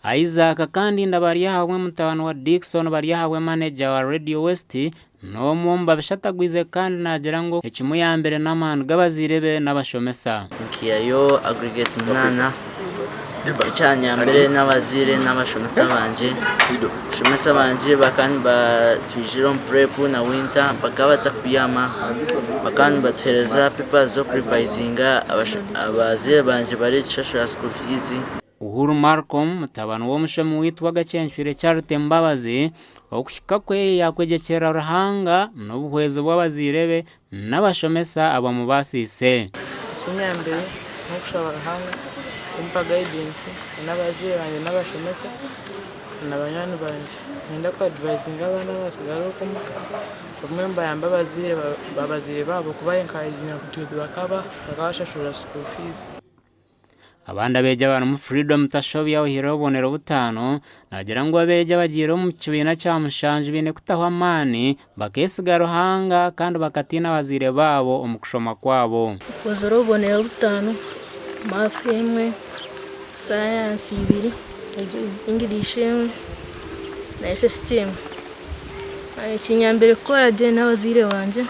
Isaac Kandinda Baryahabwe mutabani wa Dickson Baryahabwe maneja wa Radio West n'omwe omu babisha atagwize kandi naagira ngu ekimuyambire n'amaani g'abazaire be n'abashomesa. Nkihayo aggregate munaana, ekyanyambire n'abazaire n'abashomesa bangye. Abashomesa bangye bakaba nibatwijira omu prep na winter bakaba batakubyama, bakaba nibatuheereza papers z'okurivayizinga, abazaire bangye barikushashura school fees. Uhuru Malcolm, mutabani w'omushomi waitu w'agacencwire Charity Mbabazi, okuhika kwe yaakwegyekyerera Ruhanga n'obuhwezi bw'abazaire be n'abashomesa abamubaasiise. Ekinyambire n'okushaba Ruhanga kumpa guidance n'abazaire bangye n'abashomesa na banywani bangye. Niinyenda ku advisinga abaana abatsigara okwo omuka obumwe nibayamba abazaire baabo kuba encouraginga kugira ngu bakabashashurira school fees. Abandi abeegi abarimu Freedom Tashobya ohiireho obubonero butaano, naagira ngu abeegi abagiire omu kibiina kya mushanju baine kutaho amaani bakeesiga Ruhanga kandi bakatiina abazaire baabo omu kushoma kwabo. Nkozire obubonero butaano, Math emwe, Science ibiri, English emwe na SST emwe. Ekinyambire kukora gye n'abazaire bangye.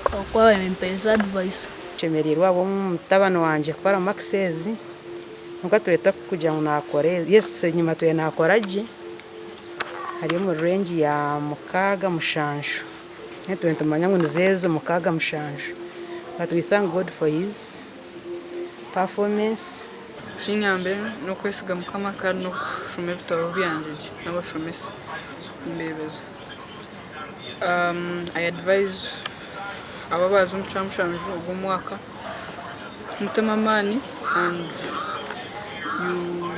Ahabw'okuba bampereza advice. Nshemereirwe ahabw'omutabani wangye kukora marks ezi, kwonka tweta kugira ngu nakora yes enyima twine nakora gye ari omu range ya mukaaga mushanju itwe nitumanya ngu nizo ezo mukaaga mushanju but we thank God for his performance. Ekinyambire n'okwesiga Mukama kandi n'okushoma ebitabo byangye gye n'abashomesa nimbeebeza. I advise abo abaaza omu kyamushanju ogu omwaka mutemu amaani and you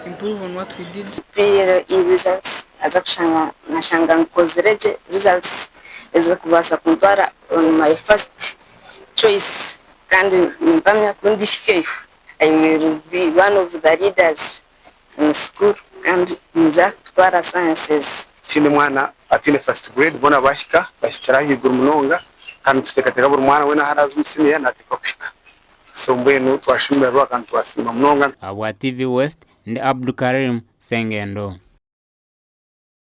improve on what we did. PLE results naza kushanga nashanga nkozire gye results ezirikubaasa kuntwara on my first choice kandi nimpamya ku ndihikayo I will be one of the leaders in school kandi ninza kutwara sciences. Tihaine mwana ataine first grade boona bahika bahikire ahaiguru munonga kandi nituteekateeka buri mwana weena ahu araaze omu siniya naateekwa kuhika so mbwenu twashemererwa kandi twasiima munonga. Ahabwa TV West, ndi Abdukarim Sengendo.